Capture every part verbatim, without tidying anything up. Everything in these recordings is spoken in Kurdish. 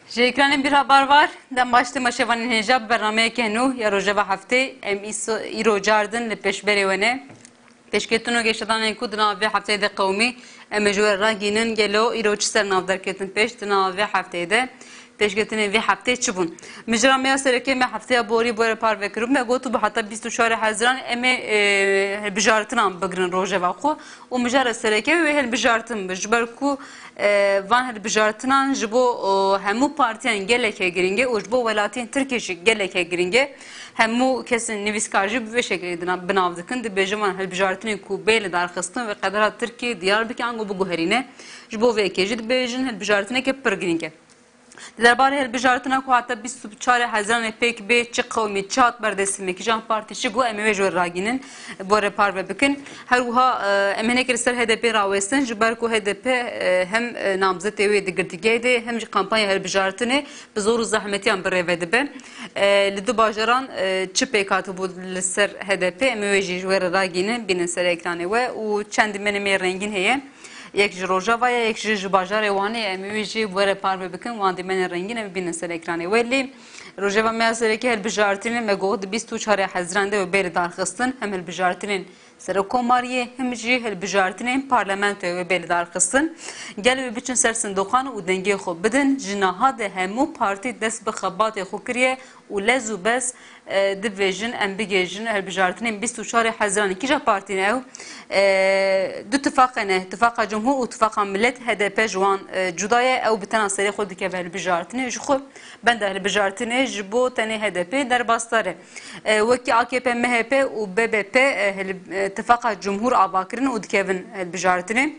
Ji ekranên Bîra Barvar, dem baş temaşevanên hêja bi bernameyeke nû ya rojeva heftê. Em îso-, îro cardin li pêşberê we ne. Pêşketin û geşedanên ku di nav vê hefteyê de qewimî, em ê ji we ragînin gelo îro çi ser nav derketin pêş di nav vê hefteyê de. Pêşketinên vê heftê çi bûn? Mijara me ya sereke me hefteya borî bore parve kiribû. Me got û bi heta bîst û çarê Hezîran em ê, e, hilbijartinan bigirin rojeva xwe û mijara sereke wê hilbijartin bi. Ji ber ku, e, van hilbijartinan ji bo, e, hemû partiyan geleke girîng e û ji bo welatiyên Tirkiyê jî geleke girîng e. Hemû kesên nivîskar jî bi vê şekilê dina-, bi nav dikin. Dibêjin van hilbijartinên ku bê li dar xistin wê qedera Tirkiyê diyar bike ango biguherîne. Ji bo vê yekê jî dibêjin hilbijartineke pir girîng e. Di derbarê hilbijartina ku heta bîst û çarê Hezîranê pêk bê, çi qewimî, çi hat berdestimê, kîjan partî çi got, em ê wê ji we ragînin, bi we re parve bikin. Her wiha, e, em hinekê li ser H D P rawestin, ji ber ku H D P, e, hem, e, namzetê wê di girtîgehê de ye, hem jî kampanya hilbijartinê bi zor û zehmetiyan bi rê ve dibe. E, li du bajaran, e, çi pêk hatibû li ser H D P, em ê wê jî ji we re ragînin, bînin ser ekranê we û çend dîmenê me rengîn heye. Yek ji Rojava ye, yek jî ji bajarê Wanê ye. Em ê wî jî bi we re parve bikin. Wan dîmenên rengîn em bînin ser ekranê we. Lê rojeva me ya sereke hilbijartinê me got di bîst û çarê Hezîran de wê bê li dar xistin. Hem hilbijartinên Serokkomariyê, hem jî hilbijartinên parlamentoyê wê bê li dar xistin. Gel wê biçin ser sindoqan û dengê xwe bidin. Ji niha de hemû partî dest bi xebatê xwe kiriye û lez û bez e, dibêjin, em bigihêjin hilbijartinên bîst û çarê Hezîranê. Kîja partî ne ew? E, du tifaqe ne, Tifaqa Cumhur û Tifaqa Millet, H D P ji wan, e, cuda ye. Ew bi tena serê xwe dikeve hilbijartinê. Ji xwe benda hilbijartinê ji bo tenê H D P derbasdar e. E, wekî A K P, M H P û B B P, e, hil-, e, Tifaqa Cumhur ava kirin û dikevin hilbijartinê.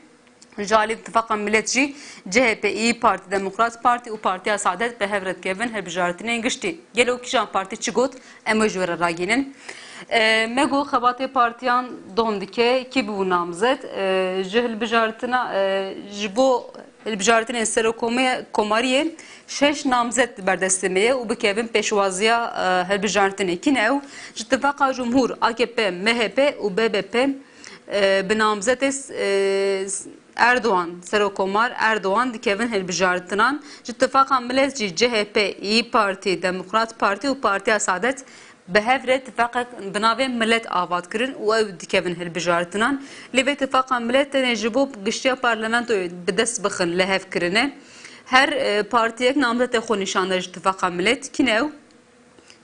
Ji alî Tifaqa Millet jî C H P, İYİ Parti, Demokrat Parti û Partiya Saadet bi hev re dikevin hilbijartinên giştî. Gelo kîjan partî çi got? Em wê ji we re ragînin. E, me got xebatê partiyan dom dike, kî bû namzet? E, ji hilbijartina, e, ji bo hilbijartinên Serokkomê-, Komariyê şeş namzet berdestê me ye û bikevin pêşwaziya, e, hilbijartinê. Kî ne ew? Ji Tifaqa Cumhur, A K P, M H P û B B P, e, bi namzetê s-, e, s-, Erdogan, Serokkomar Erdogan dikevin hilbijartinan. Ji Tifaqa Millet jî C H P, İYİ Parti, Demokrat Parti û Partiya Saadet bi hev re tifaqek bi navê Millet ava dikirin û ew dikevin hilbijartinan. Lê vê Tifaqa Millet tenê ji bo giştiya parlamentoyê bi dest bixin li hev kirine. Her, e, partiyek namzetê xwe nîşan da ji Tifaqa Millet. Kî ne ew?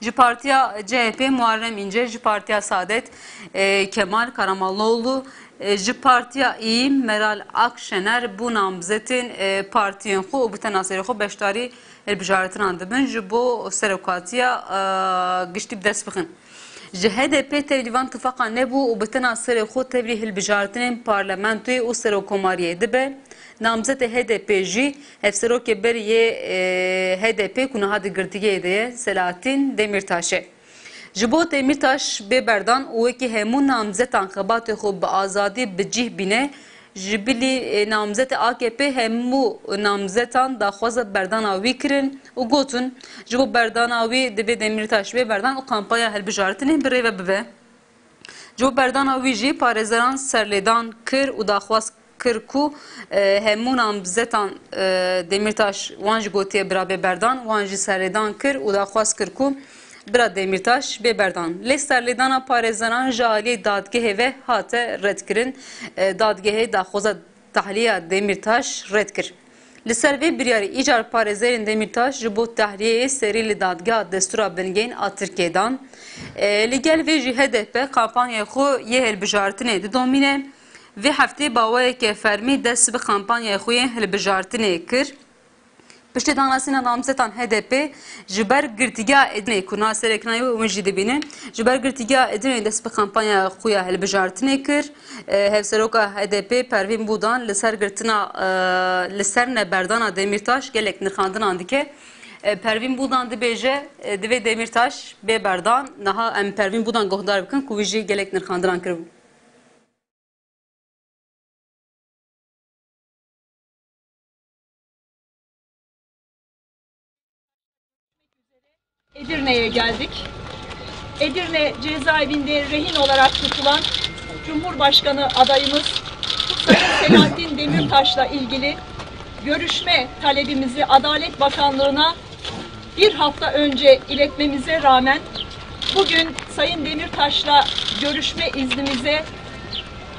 Ji partiya C H P Muharrem İnce, ji partiya Saadet, e, Kemal Karamollaoğlu, e, ji partiya İYİ Meral Akşener bû namzetên, e, partiyên xwe û bi tena serê xwe beşdarî hilbijartinan dibin, ji bo serokatiya, e, giştî bi dest bixin. Ji H D P tevlî van tifaqa nebû û bi tena serê xwe tevlî hilbijartinên parlamentoyê û serokkomariyê dibe. Namzetê H D P jî hevserokê berî yê, e, H D P ku niha di girtîgehê de ye, Selahattin Demîrtaş e. Ji bo Demîrtaş bê berdan û wekî hemû namzetan xebatê xwe bi azadî bi cih bîne, ji bilî, e, namzetê A K P hemû namzetan daxwaza berdana wî kirin û gotin, ji bo berdana wî divê Demîrtaş bê berdan û kampanya hilbijartinê bi rê ve bibe. Ji bo berdana wî jî parêzeran serlêdan kir û daxwaz kir ku, e, hemû namzetan, e, Demîrtaş wan jî gotiye bira bê berdan, wan jî serlêdan kir û daxwaz kir ku bira Demîrtaş bê berdan. Lê serlêdana parêzeran ji aliyê dadgehê ve hate redkirin. E, dadgehê daxwaza tahliya Demîrtaş red kir. Li ser vê biryarê îcar parêzerên Demîrtaş ji bo tehliyeyê serî li dadgeha destûra bingehîn a Tirkiyê dan. E, li gel vê jî H D P kampanyaya xwe yê hilbijartinê didomîne. Vê heftê baweyeke fermî dest bi kampanyaya xwe yê hilbijartinê kir. Piştî danasîna namzetan H D P ji ber girtîgeha Edirneyê ku niha ser ekranê we hûn jî dibînin, ji ber girtîgeha Edirneyê dest bi kampanya xwe ya hilbijartinê kir. E, Hevseroka H D P Pervîn Buldan li ser girtina, e, li ser neberdana Demîrtaş gelek nirxandinan dike. E, Pervîn Buldan dibêje, e, divê Demîrtaş bê berdan. Niha em Pervîn Buldan guhdar bikin ku wî jî gelek nirxandinan kiribû. Edirne'ye geldik. Edirne cezaevinde rehin olarak tutulan Cumhurbaşkanı adayımız Sayın Selahattin Demirtaş'la ilgili Görüşme talebimizi Adalet Bakanlığı'na bir hafta önce iletmemize rağmen bugün Sayın Demirtaş'la görüşme iznimize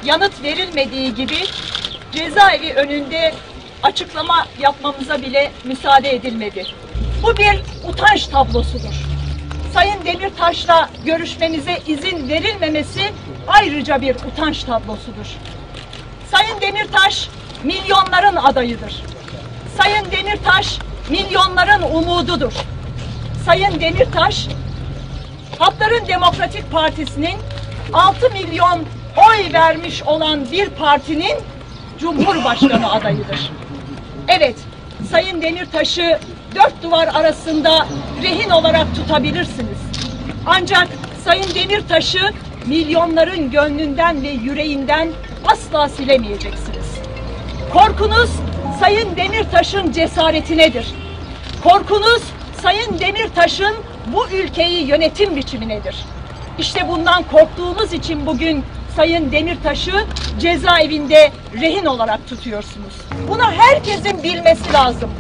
yanıt verilmediği gibi cezaevi önünde açıklama yapmamıza bile müsaade edilmedi. Bu bir utanç tablosudur. Sayın Demirtaş'la görüşmemize izin verilmemesi ayrıca bir utanç tablosudur. Sayın Demirtaş milyonların adayıdır. Sayın Demirtaş milyonların umududur. Sayın Demirtaş, Halkların Demokratik Partisi'nin altı milyon oy vermiş olan bir partinin Cumhurbaşkanı adayıdır. Evet, Sayın Demirtaş'ı dört duvar arasında rehin olarak tutabilirsiniz. Ancak Sayın Demirtaş'ı milyonların gönlünden ve yüreğinden asla silemeyeceksiniz. Korkunuz Sayın Demirtaş'ın cesaretinedir. Korkunuz Sayın Demirtaş'ın bu ülkeyi yönetim biçiminedir. İşte bundan korktuğunuz için bugün Sayın Demirtaş'ı cezaevinde rehin olarak tutuyorsunuz. Bunu herkesin bilmesi lazım.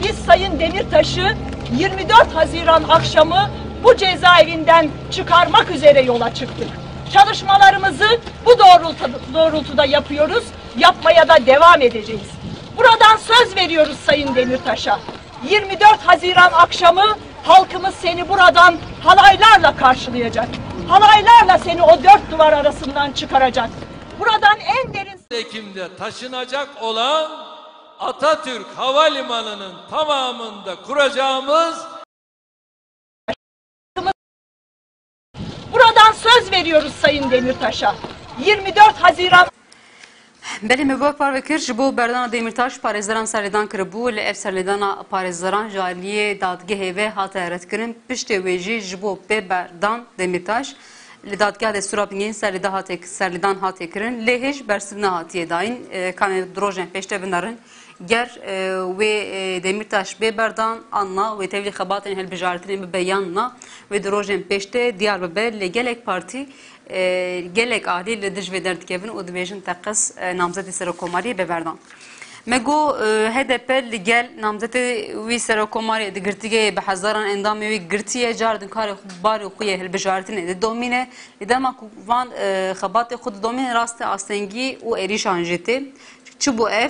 Biz Sayın Demirtaş'ı yirmi dört Haziran akşamı bu cezaevinden çıkarmak üzere yola çıktık. Çalışmalarımızı bu doğrultu-, doğrultuda yapıyoruz, yapmaya da devam edeceğiz. Buradan söz veriyoruz Sayın Demirtaş'a. yirmi dört Haziran akşamı halkımız seni buradan halaylarla karşılayacak. Halaylarla seni o dört duvar arasından çıkaracak. Buradan en derin Ekim'de taşınacak olan Atatürk Havalimanı'nın tamamında kuracağımız Buradan söz veriyoruz Sayın Demirtaş'a. yirmi dört Haziran Belê, me guh parve kir, ji bo berdana Demîrtaş parêzgeran serlêdan kiribû, lê ev serlêdana parêzgeran ji aliyê dadgehê ve hate redkirin. Piştê wê jî ji bo bê berdan Demîrtaş li dadgeha Destûra Bingehîn serlêda hate, serlêdan hate kirin, lê hêj bersiv nehatiye dayîn. E, ka em ê di rojên pêş de binerin. Ger, e, wê, e, Demîrtaş bê berdan an na, wê tevlî xebatên hilbijartinê bibe yan na, wê di rojên pêş de diyar bibe. Lê gelek partî, e, gelek alî li dij vê derdikevin û dibêjin teqez, e, namzetê serokkomariyê bê berdan. Me got, e, H D P li gel namzetê wî serokkomariyê di girtîgehê bi hezaran endamê wî girtiye, car din karê xwe, barê xwe yê hilbijartinê didomîne. Lê dema ku van, e, xebatê xwe didomîne, rastê astengî û êrîşan jî tê. Çi bû ev?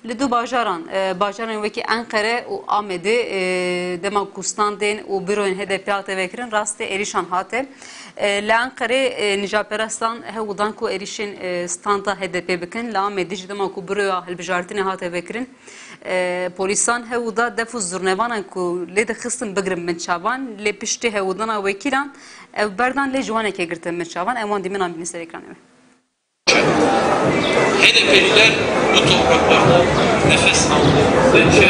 Li du bajaran, e, bajarên wekî Enqere û Amedê, e, dema ku standên û büroyên H D P hate vekirin, rastê êrîşan hate. E, li Enqerê, e, nijadperestan hewl dan ku êrîşên, e, standa H D P bikin. Li Amedê jî dema ku büroya hilbijartinê hate vekirin, e, polîsan hewl da def û zurnevanan ku lê dixistin bigirin bin çavan, lê piştî hewldana wekîlan ev berdan lê ji wanekê girtin bin çavan. Em wan dîmînan bînin ser ekranê me. H D P'liler bu topraklarda nefes aldıkça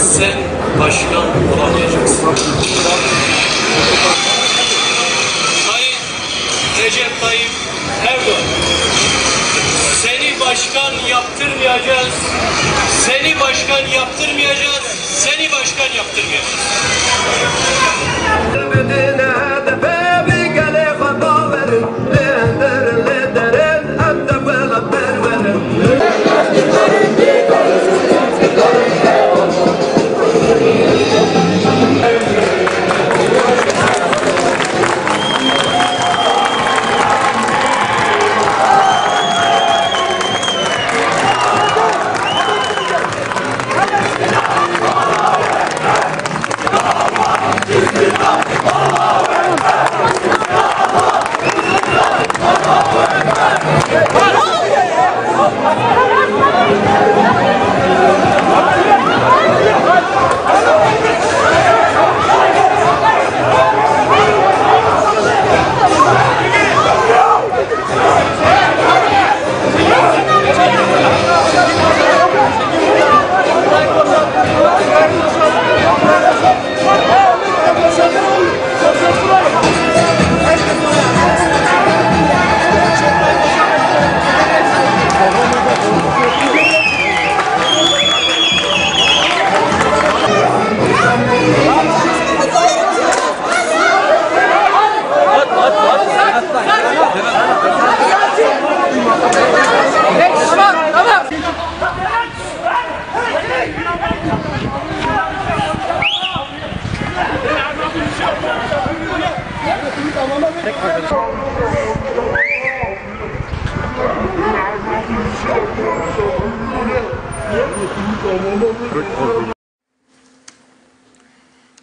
sen başkan olamayacaksın. Sayın Recep Tayyip Erdoğan, seni başkan yaptırmayacağız, seni başkan yaptırmayacağız. Seni başkan yaptırmayacağız.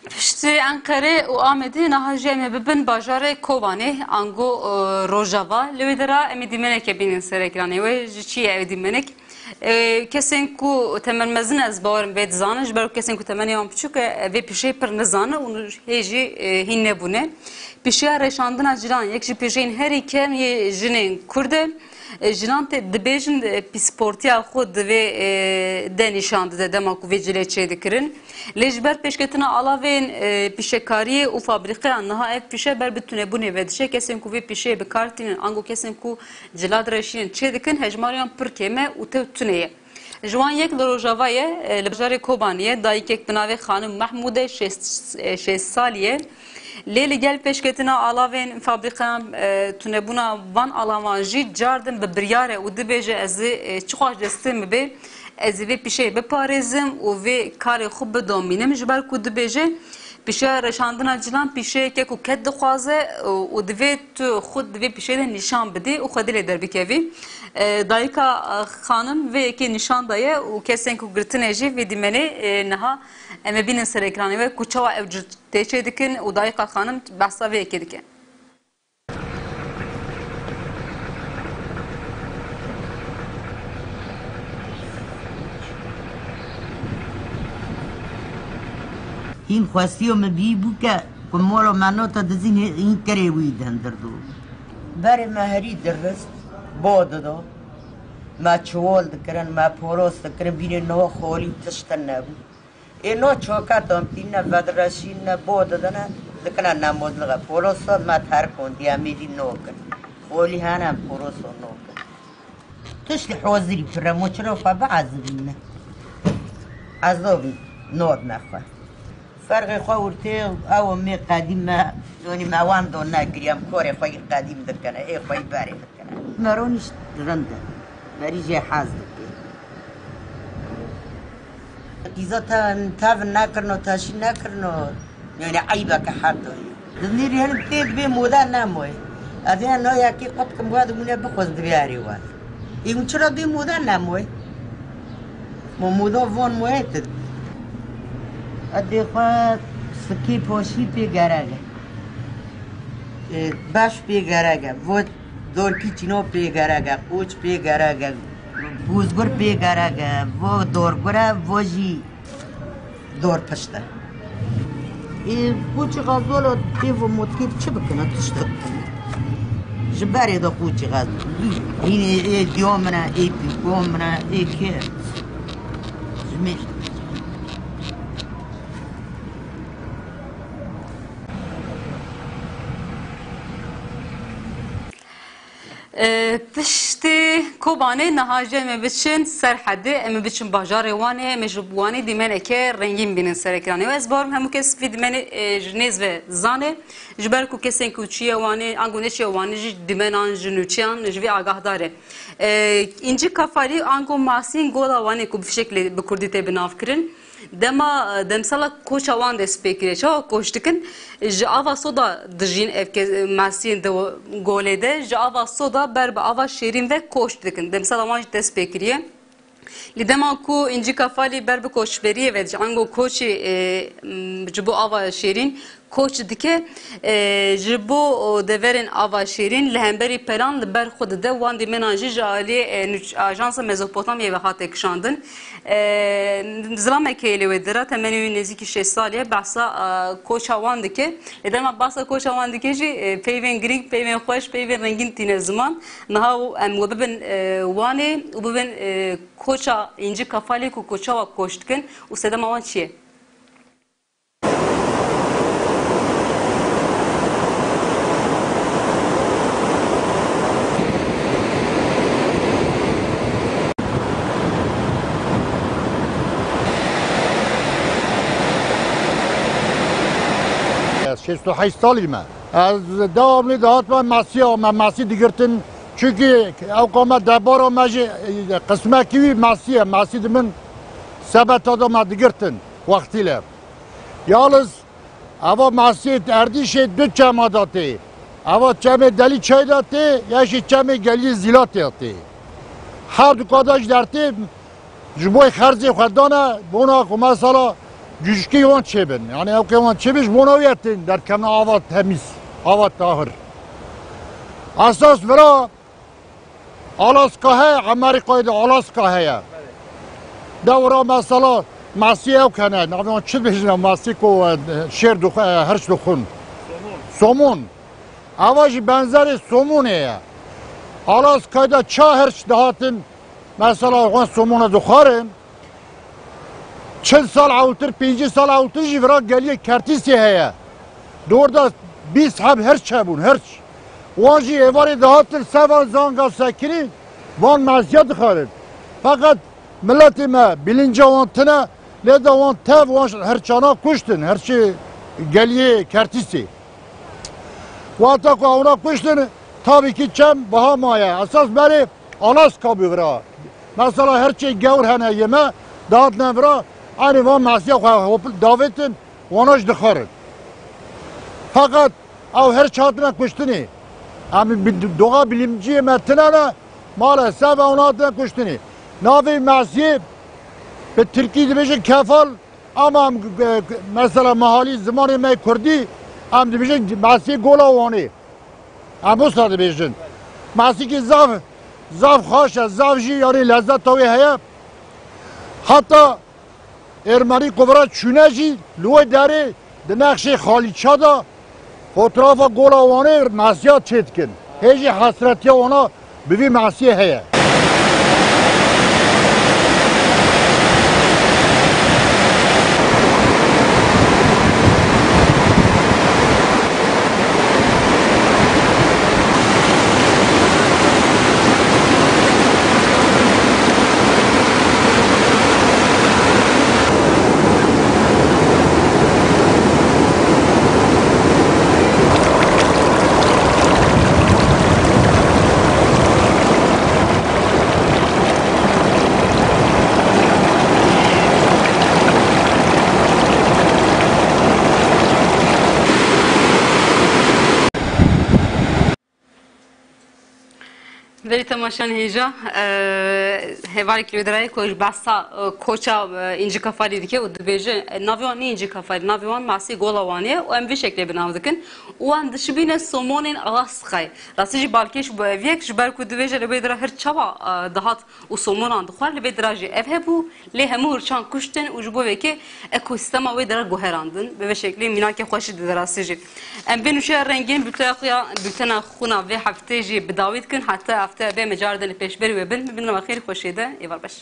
Piştî Enqerê û Amedê niha jî em ê bibin bajarê Kobanê, ango, e, Rojava. Li wê dera em ê dîmeneke bînin ser ekranê. Wê ji çi ye ev dîmenek? E, kesên ku temel mezin, ez bawerim vê dizanin, ji ber ku kesên ku temenê wan biçûk e, vê pîşeyê pir nizanin û hê jî, e, hîn nebûne. Pîşeya reşandina cilan, yek ji pîşeyên herî kevn yê jinên Kurd e. E, jinan tê dibêjin, e, pîsportiya xwe di vê, e, de nîşan dide dema ku vê cilê çêdikirin. Lê ji ber pêşketina alavên, e, pîşekariyê û fabrîqeyan niha ev pîşe ber bi tunebûnê ve diçe. Kesên ku vê pîşeyê bi kar tînin, ango kesên ku cila direşînin çêdikin, hejmariyan pir kêm e û tew tune ye. Ji wan yek li Rojava ye, e, li bajarê Kobanê ye. Dayikek bi navê Xanim Mehmûd e, şêst, e, şêst salî ye. Lê li gel pêşketina alavên fabrîqeyan, e, tunebûna van alavan jî cardin bi biryar e û dibêje, ez ê, e, çiqas destê min bê, ez ê vê pîşeyê biparêzim û vê karê xwe bidomînim. Ji ber ku dibêje, pîşeya reşandina cilan pîşeyeke ku ked dixwaze û, û divê tu xwe di vê pîşeyê de nîşan bidî û xwedî lê derbikevî. E, dayika, e, xanim vê yekê nîşan daye û kesên ku girtine jî vê dîmenê, e, niha em ê bînin ser ekranê we ku çawa ew cil tê çêdikin û dayika xanim behsa vê yekê dike. Hîn xwestiyo min bî bûke ku moro me nota dizîn hîn kerê wî dendirdo. Berê me herî dirist, bo dido. Me çiwol dikirin, me poros dikirin, bîrê niha xolî tiştin nebû. Ê no çoka domtîne, vedreşîne, bo didine, dikine nemozlixe. Poroso me terkon diye, em êdî nokin. Xolî hene, em poroso nokin. Tiştê hozirî pire, mo çira xwe biezibîne. Ezobî nodne xwe. Ferqê xwe urtê ew mê qedîm me, donî me wan do nekiriye, em korê xwe yî qedîm dikine, ê xwe yî berê dikine. Meronî rind e. Merî jê hez dike. Îza te, tevin nekirino, teşî nekirino. Yani eybe ke her doyê. Dinêrî helim tê dibê moda nemoy. Ez ê no yekê qut kim wa dimûne bixwez dibê erê wa. Ê hûn çira bê moda nemoy? Mo moda von moyê ti. Edê xwe sikî poşî pê gerek e. Ê, beş pê gerek e. Vo Dorkî çîno pê gerek e, qoç pê gerek e, bûzgur pê gerek e, vo dorgur e, vo jî dorpişt e. Ê, qoçî xezolo tê vo motkê çi bikine, tişt bikine. Ji berê de qoçî xez. Hînê ê diyo min e, ê pîko min e, ê kê? Ji me E, piştî Kobanê niha jî em ê biçin Serhedê, em ê biçin bajarê Wanê, em ê ji Wanê dîmeneke rengîn bînin ser ekranê. Û ez bawerim hemû kes vî dîmenê, e, ji nêz ve zane. Ji ber ku kesên ku çûye Wanê, ango neçûye Wanê jî dîmenan ji nûçeyan ji vê agahdar e. E, Încî Kafalî ango Masîn Gola Wanê ku bi fişek lê bi kurdî tê bi nav kirin. Dema, e, demsala koça wan dest pê kiriye. Çawa koç dikin? Ji ava soda dijîn ev ke-, masiyên di golê de, ji ava soda ber bi ava şêrîn ve koç dikin. Demsala wan jî dest pê kiriye. Lê dema ku Încî Kafalî ber bi koçberiyê ve, ji ango koçê, e, m, ji bo ava şêrîn koç dike, e, ji bo, o, deverên ava şêrîn li hemberî peran li ber xwe dide, wan dîmenan jî ji aliyê, e, nûç-, Ajansa Mezopotamyayê ve hate kişandin. E, zilamekê lê wê dira, temenê wî nêzîkî şêst salî ye, behsa, e, koça wan dike. Lê dema behsa koça wan dike jî, e, peyvên girîng, peyvên xweş, peyvên rengîn tîne ziman. Niha em we bibin, e, Wanê û bibin, e, koça Încî Kafalê ku koça wa koç dikin û sedema wan çi ye? Ez şêst û heşt salî me. Ez devamlı dihatime mesiya me, mesî digirtin. Çünkü ew ka me debara me jî, e, qismekî wî mesî ye. Mesî di min sebeta da me digirtin wextî le. Yalnız eva mesiyê Erdîşê du çema da tê. Eva çemê Delî Çay da tê, ya jî çemê Gelî Zîla tê tê. Her du kadar ji dertê Ji bo xerzê xwe dane, bona ku mesela cûcikê wan çêbin. Yani ew ke wan çêbin, ji bona wê tên derkevin ava temîz, ava tahir. Esas vira Alaska heye, Amerîkayê de Alaska heye. Dewra mesela masî ew kene, navê wan çi dibêjin, masî ku, e, şêr dixwe, e, hirç dixwin. Somon. Ava jî benzerê somonê ye. Alaskayê de ça hirç dihatin, mesela wan somona dixwarin. Çil sal ewtir, pêncî sal ewtir jî vira geliyê Kertîsê heye. Di wir de bîst heb hirç hebûn, hirç. Wan jî êvarê dihatin ser van zanga sekirî, van mesiya dixwarin. Feqet miletê me bilinca wan tine, lê de wan tev wan hirçana kuştin, hirçê geliyê Kertîsê. Wexta ku ewna kuştin, tabî kî çem biha maye. Esas berê Alaska bû vira. Mesela hirçê gewr hene yê me, dihatine vira, enê van mesiya xwe hopil davêtin, wana jî dixwarin. Feqet ew hirç hatine kuştinê. Em bi-, doğa bilimciyê me tine ne, maalesef ew hatine kuştinê. Navê mesiyê bi tirkî dibêjin kefal, ama em, e, mesela mehalî zimanê me kurdî, em dibêjin mesiyê Gola Wanê. Em wisa dibêjin. Mesîkî zaf, zaf xweş e, zaf jî yanî lezzeta wê heye. Heta Ermenî ku vira çûne jî li wê derê di nexşê xalîça de fotografa Gola Wanê mesiya çêdikin. Hê jî hesretiya wana bi vî mesiyê heye. Verî temaşeyan hêja, e, hevalekî li wê derê ku ji behsa, e, koça, e, Încî Kefalî dike û dibêje, e, navê wan ne Încî Kefalî, navê wan Masî Gola Wanê ye û em vî şeklê bi nav dikin û em dişibîne somonên Alaskayê. Rastî jî balkêş bû ev yek, ji ber ku dibêje li wê dera her çawa, e, dihat û somonan dixwar, li vê dira jî ev hebû, lê hemû hirçan kuştin û ji bo vê yekê ekosîstema wê dira guherandin. Bi vê şeklê mînakê xweş jî dide rastî jî. Em vê nûşeya rengîn bültena xwe ya, bültena xwîna vê heftê jî bi dawî dikin. Heta heftê bê me car din li pêşberî we bin. Bibînin we xêr, xweşiyê de, êvar beş.